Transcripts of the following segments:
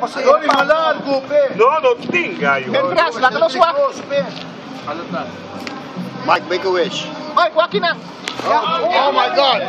No, no tin gallo. Mike, make a wish. Mike, wak nan. Oh my God.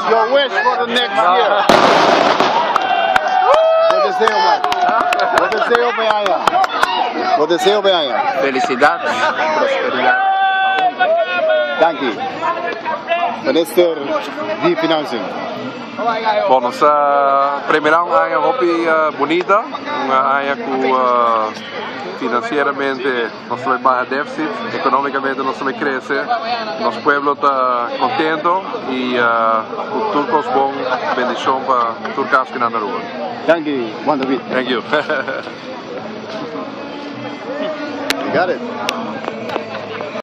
Your wish for the next year. Bo deseo, Mike. Bo deseo pa aña. Bo deseo pa aña. Felicidad, prosperidad. Thank you. Minister di Financiën. Bon, nos a premira un aña hopi bunita, un aña cu financieramente nos ta baha deficit, economicamente nos ta crece, nos pueblo ta contento y cu tur cos bon, bendicion pa tur cas cu na Aruba. Thank you, Juan David. Thank you. You got it.